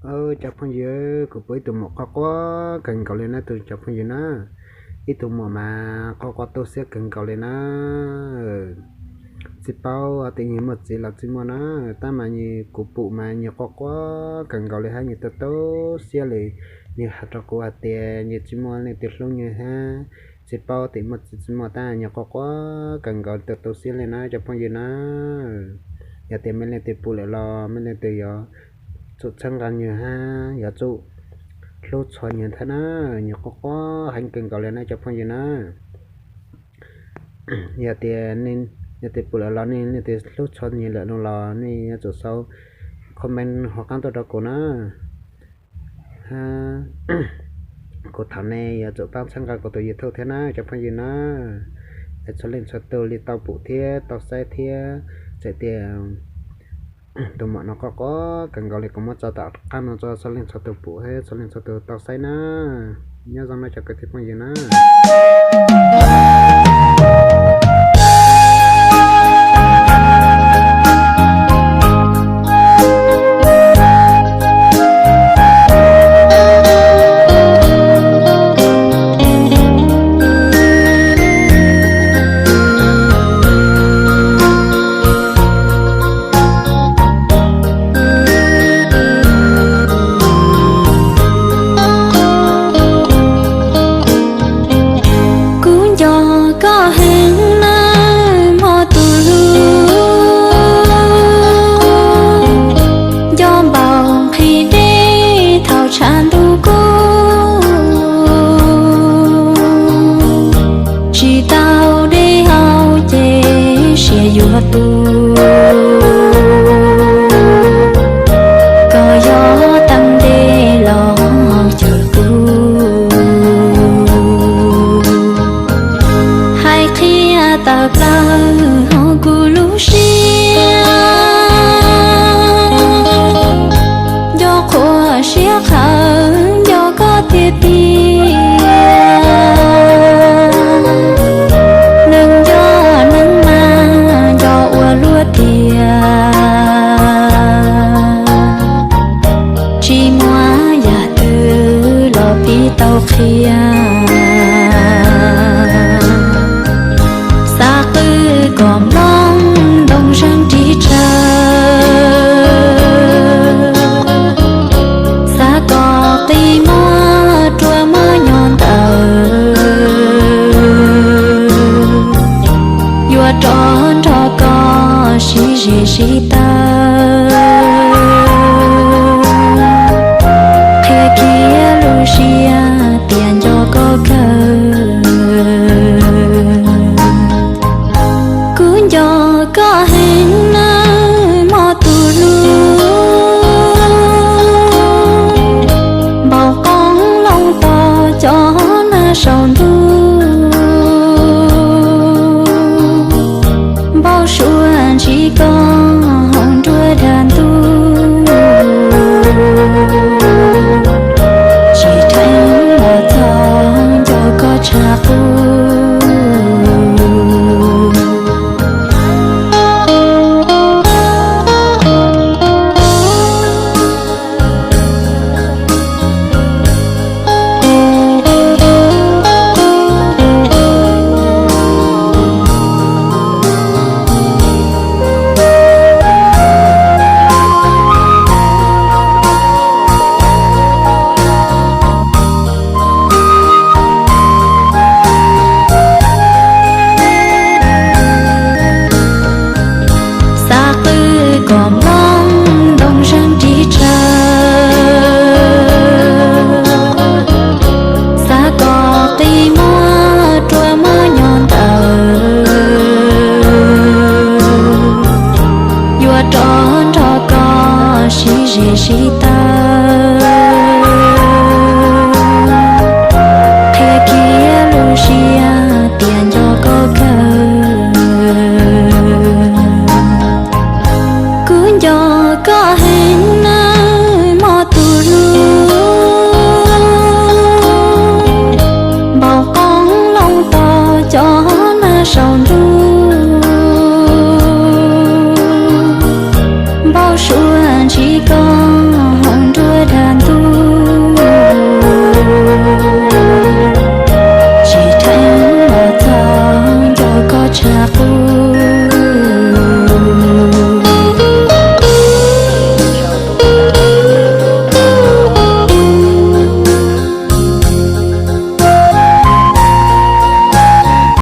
Cov phooj ywg, kuv pom ib tug muam quaj quaj kawg nkaus li na, tus cov phooj ywg na. Ib tug muam mas quaj quaj tu siab kawg nkaus li na. Tsis paub tias nws muaj txiv los tsis muaj na, tab mas nws, kuv pom mas nws quaj quaj kawg nkaus li hab, nws tu tu siab li. Nws hais rau kuv hais tias nws tsis muaj leej twg hlub nws hab, tsis paub tias muaj txiv tsis muaj, tab nws quaj quaj kawg nkaus tu tu siab li na cov phooj ywg na. Yog tias mej leej twg pom lawm los mej leej twg yuav tsum txhawb nqa nws hab yuav tsum hlub tshua nws thiab na, nws quaj quaj heev kawg nkaus li na cov phooj ywg na. Yog tias, yog tias pom lawm los nej leej twg hlub tshua nws lawm no los nej yuav tsum sau comment hauv qab tuaj rau kuv na. Kuv thov nej yuav tsum paab txhawb nqa kuv tus YouTube thiab na cov phooj ywg na. Es txhua leej txhua tug li tau pom thiab tau saib thiab, txawm tias tus muam no quaj quaj kawg nkaus li, kuv muab tso tom qab no rau txhua leej txhua tug pom thiab txhua leej txhua tug tau saib na. Nyob zoo no cov kwv tij phooj ywg na. Kuv nco koj heev nawb mog tus hlub, nco npaum nqhis deb thaum tshav ntuj kub. Tsis tau deb hau ces siav yuav tu, koj yog teeb deb los cawm kuv. Hais qhia tawm plaws hauv kuv lub siab, nco qhuav siab qhawv nco koj tiag tiag. Neeg nco neeg mas nco ua luaj tiag, tsis muaj yam twg los pib tau qhia. Xav qw kom nplooj ntoo zeeg ris tsawv, xav kom qi muab rua muab nyo ntawd, yuav rov nrog koj sib zes sib taw, qhia kiag lub siab tias nco koj kawg. Kuv nco koj heev nawb mog tus hlub, npaum qoob loo tos cov nag saum ntuj, npau suav ntsib koj hauv nruab dag ntuj, tsis dheev los txog nco koj tshaj qub. Xav qw kom nplooj ntoo zeeg ris tsawv, xav kom qi muab rua muab nyo ntawd, yuav rov nrog koj sib zes sib taw,